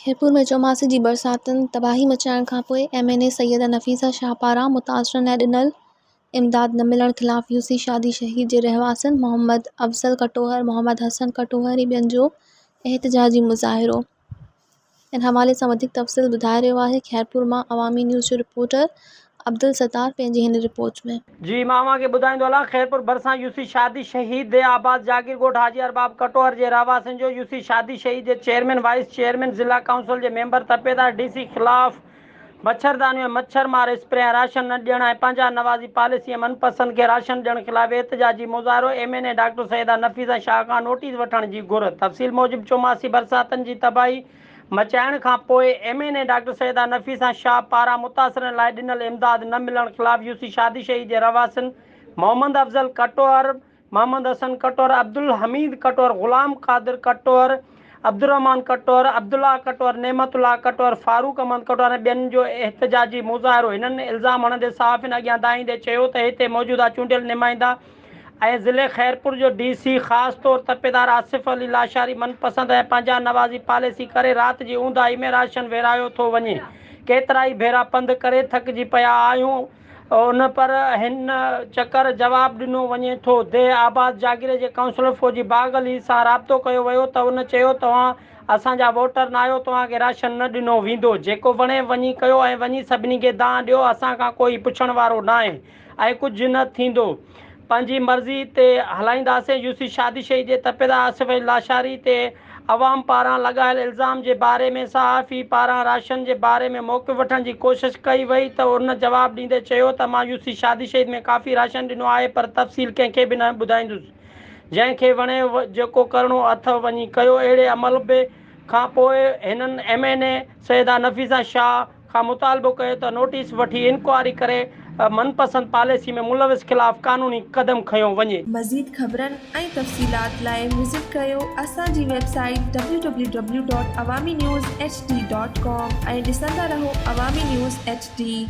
خيرپور ۾ چوماسي جي برساتن تباهي مچائڻ کانپوء M N A Syeda Nafisa Shah پاران متاثرن لاء ڏنل امداد نه ملڻ خلاف يوسي شادي شهيد جي رهواسين محمد افضل ڪٽوهر، محمد حسن ڪٽوهر ۽ ٻين جو احتجاجي مظاهرو. ان حوالي سان وڌيڪ تفصيل ٻڌائي رهيو آهي خيرپور مان عوامي نيوز جو رپورٽر عبدالستار پنهنجي هن رپورٽ ۾. جي مان اوهان کي ٻڌائيندو هلان خيرپور ڀرسان يوسي شادي شهيد ديهه آباد جاگير ڳوٺ حاجي ارباب ڪٽوهر جي رهواسين جو يوسي شادي شهيد جي چيئرمين وائيس چيئرمين ضلع ڪائونسل جي ميمبر تپيدار ڊي سي خلاف مڇردانيون ۽ مڇر مار اسپري ۽ راشن نه ڏيڻ ۽ پنهنجا نوازي پاليسي ۽ من پسند کي راشن ڏيڻ خلاف احتجاجي مظاهرو M N A doctor Syeda Nafisa Shah کان نوٽيس وٺڻ جي گهر تفصيل موجب چوماسي برساتن جي تباهي مچائڻ کان پوء M N A doctor Syeda Nafisa Shah پاران متاثرن لاء ڏنل امداد نه ملڻ خلاف يوسي شادي شهيد جي رهواسين محمد افضل ڪٽوهر محمد حسن ڪٽوهر، عبدالحميد ڪٽوهر، غلام قادر ڪٽوهر، عبدالرحمان ڪٽوهر، عبدالله ڪٽوهر، نعمت الله ڪٽوهر، فاروق احمد ڪٽوهر ۽ ٻين جو احتجاجي مظاهرو هنن الزام هڻندي صحافين اڳيان دانهيندي چيو ته هتي موجوده چونڊيل نمائندا ۽ ضلعي خيرپور جو ڊي سي خاص طور تپيدار آصف علي لاشاري من پسند ۽ پنهنجا نوازي پاليسي ڪري رات جي اونداهي ۾ راشن ورهايو ٿو وڃي ڪيترائي ڀيرا پنڌ ڪري ٿڪجي پيا آهيون ان پر هن چڪر جواب ڏنو وڃي ٿو. ديهه آباد جاگير جي ڪائونسلر فوجي باغ علي سان رابطو ڪيو ويو ته ان چيو توهان اسان جا ووٽر ناهيو توهان کي راشن نه ڏنو ويندو جيڪو وڻي وڃي ڪيو ۽ وڃي سڀني کي دانهن ڏيو اسان کان ڪوئي پڇڻ وارو ناهي ۽ ڪجهه نه ٿيندو پنهنجي مرضي تي هلائينداسين يوسي شادي شهيد جي تپيدار آصف علي لاشاري تي عوام پاران لڳايل الزام جي باري ۾ صحافي پاران راشن جي باري ۾ موقف وٺڻ جي ڪوشش ڪئي وئي ته ان جواب ڏيندي چيو ته مان يوسي شادي شهيد ۾ ڪافي راشن ڏنو آهي پر تفصيل ڪنهن کي به نه ٻڌائيندس جنهن کي وڻي جيڪو ڪرڻو اٿئو وڃي ڪيو اهڙي عمل به کان پوء هنن M N A Syeda Nafisa Shah کان مطالبو ڪيو ته نوٽيس وٺي انڪوائري ڪري من پسند پاليسي ۾ ملوث خلاف قانوني قدم کنيو وڃي. مزيد خبرن ۽ تفصيلات لاء وزٽ ڪريو اسان جي website W W W dot Awami news H D dot com ۽ ڏسندا رهو عوامي نيوز ايڇ ڊي.